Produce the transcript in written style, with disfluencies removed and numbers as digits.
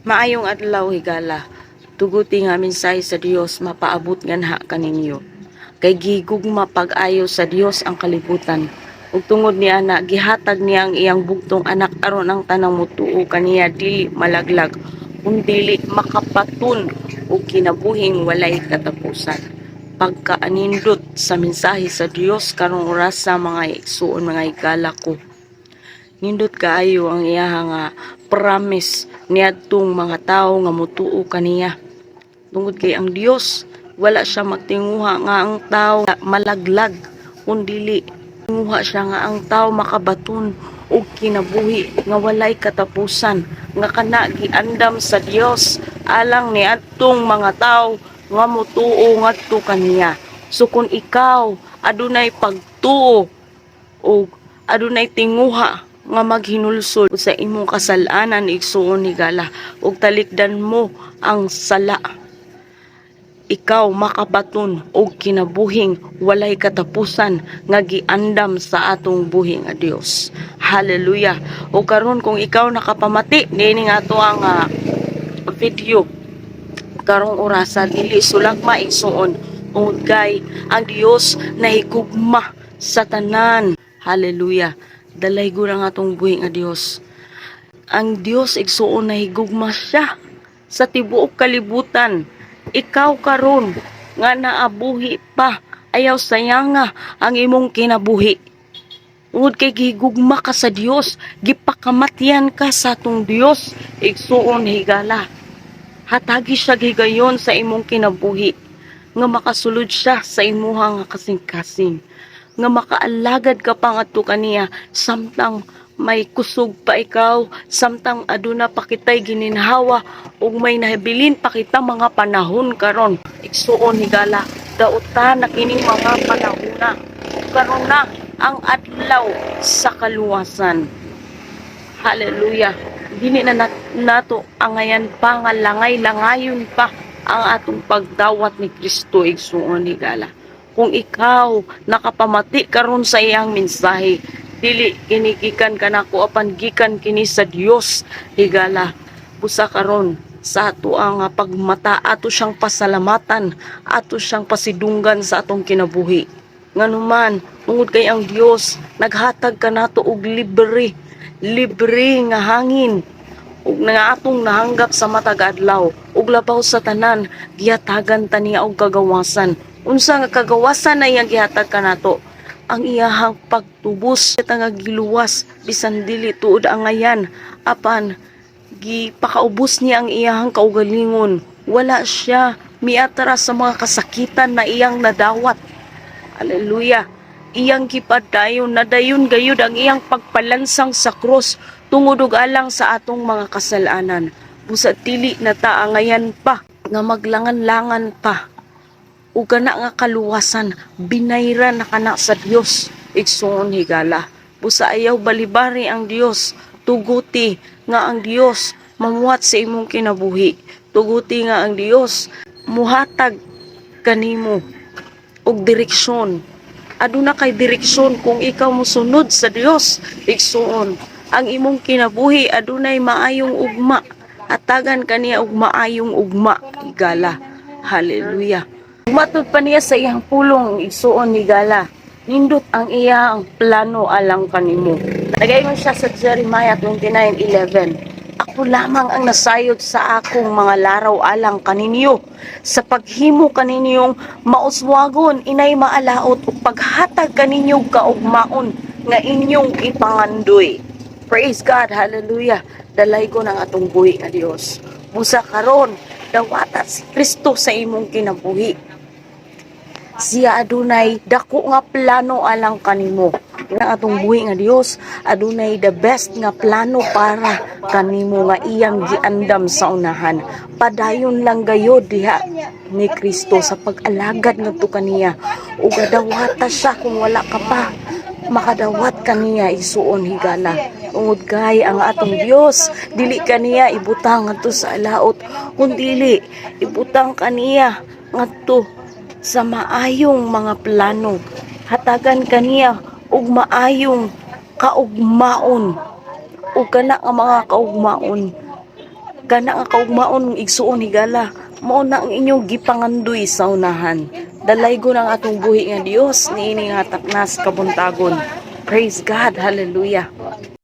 Maayong adlaw, higala. Tuguti nga mensahe sa Dios mapaabot nganha kaninyo. Kay gigugma pag-ayo sa Dios ang kalibutan. Ug tungod niana, gihatag niya ang iyang bugtong anak aron ang tanang mutuo kaniya dili malaglag kun dili makabaton og kinabuhing walay katapusan. Pagkaanindot sa mensahe sa Dios karong orasa, mga igsuon, mga higala ko. Nindot kaayo ang iyaha nga promise niadtong mga tawo nga mutuo kaniya. Tungod kay ang Dios, wala siya magtinguha nga ang tao malaglag, kun dili tinguha siya nga ang tao makabaton og kinabuhi nga walay katapusan, nga kana giandam sa Dios alang niadtong mga tawo nga mutuo ngadto kaniya. So kung ikaw adunay pagtuo og adunay tinguha nga maghinulsol sa imong kasalanan, igsuon, higala, ug talikdan mo ang sala, ikaw makabaton og kinabuhing walay katapusan nga giandam sa atong buhi nga Dios. Hallelujah. O karon, kung ikaw nakapamati niini nga ato ang video karong orasa, dili sulagma, igsuon, tungod kay ang Dios nahigugma sa tanan. Hallelujah. Dalaygo ang atong buhi nga Dios. Ang Dios, igsuon, nahigugma siya sa tibuok kalibutan. Ikaw karon nga naabuhi pa, ayaw sayanga ang imong kinabuhi. Tungod kay gihigugma ka sa Dios, gipakamatyan ka sa atong Dios, igsuon, higala. Hatagi siya higayon sa imong kinabuhi nga makasulod siya sa imuha nga kasing-kasing, nga makaalagad ka pa ngadto kaniya samtang may kusog pa ikaw, samtang aduna pa kitay gininhawa ug may nahabilin pa kita mga panahon karon. Igsuon, higala, dautan na kining mga panahona. Ug karon na ang adlaw sa kaluwasan. Hallelujah. Dili na nato angayan pa nga langay-langayon pa ang atong pagdawat ni Kristo, igsuon, higala. Kung ikaw nakapamati karon sa iyang mensahe, dili kini gikan kanako apan gikan kini sa Dios, higala. Busa karon sa ato ang pagmata, ato siyang pasalamatan, ato siyang pasidunggan sa atong kinabuhi. Nganuman, tungod kay ang Dios naghatag kanato og libre, libre nga hangin ug nga atong nahanggap sa matag adlaw. Ug labaw sa tanan, gihatagan ta niya og kagawasan. Unsa nga kagawasan na iyang gihatag kanato? Ang iyahang pagtubos ta nga giluwas, bisan dili tuod angayan, apan gipakaubos niya ang iyahang kaugalingon. Wala siya miatras sa mga kasakitan na iyang nadawat. Hallelujah. Iyang gipadayon, nadayon gayud ang iyang pagpalansang sa krus tungod ug alang sa atong mga kasalanan. Busa dili na ta angayan pa nga maglangan-langan pa. Ug kana nga kaluwasan, binayran na kana sa Dios, igsuon, higala. Busa ayaw balibari ang Dios. Tuguti nga ang Dios mamuhat sa imong kinabuhi. Tuguti nga ang Dios muhatag kanimo og direksyon. Aduna kay direksyon kung ikaw mosunod sa Dios, igsuon. Ang imong kinabuhi adunay maayong ugma. Hatagan kaniya og maayong ugma, higala. Hallelujah. Matud pa niya sa iyang pulong, igsuon, higala. Nindot ang iyang plano alang kanimo. Nagaingon siya sa Jeremiah 29:11, "Ako lamang ang nasayod sa akong mga laraw alang kaninyo, sa paghimo kaninyong mauswagon, inay maalaot, ug paghatag kaninyong kaugmaon nga inyong ipangandoy." Praise God, hallelujah. Dalaygon ang atong buhi nga Dios. Busa karon, dawata si Kristo sa imong kinabuhi. Siya adunay dako nga plano alang kanimo. Ang atong buhi nga Dios adunay the best nga plano para kanimo nga iyang giandam sa unahan. Padayon lang gayod diha ni Kristo sa pag-alagad ngadto kaniya ug adawata siya kung wala ka pa makadawat kaniya, igsuon, higala. Tungod kay ang atong Dios, dili kaniya ibutang ngadto sa alaot, kun dili ibutang kaniya ngadto sa maayong mga plano. Hatagan kaniya og maayong kaugmaon, ug kana nga mga kaugmaon. Kana nga kaugmaon, igsuon, higala, mao na ang inyong gipangandoy sa unahan. Dalaygon ang atong buhi nga Dios niini nga taknas kabuntagon. Praise God. Hallelujah.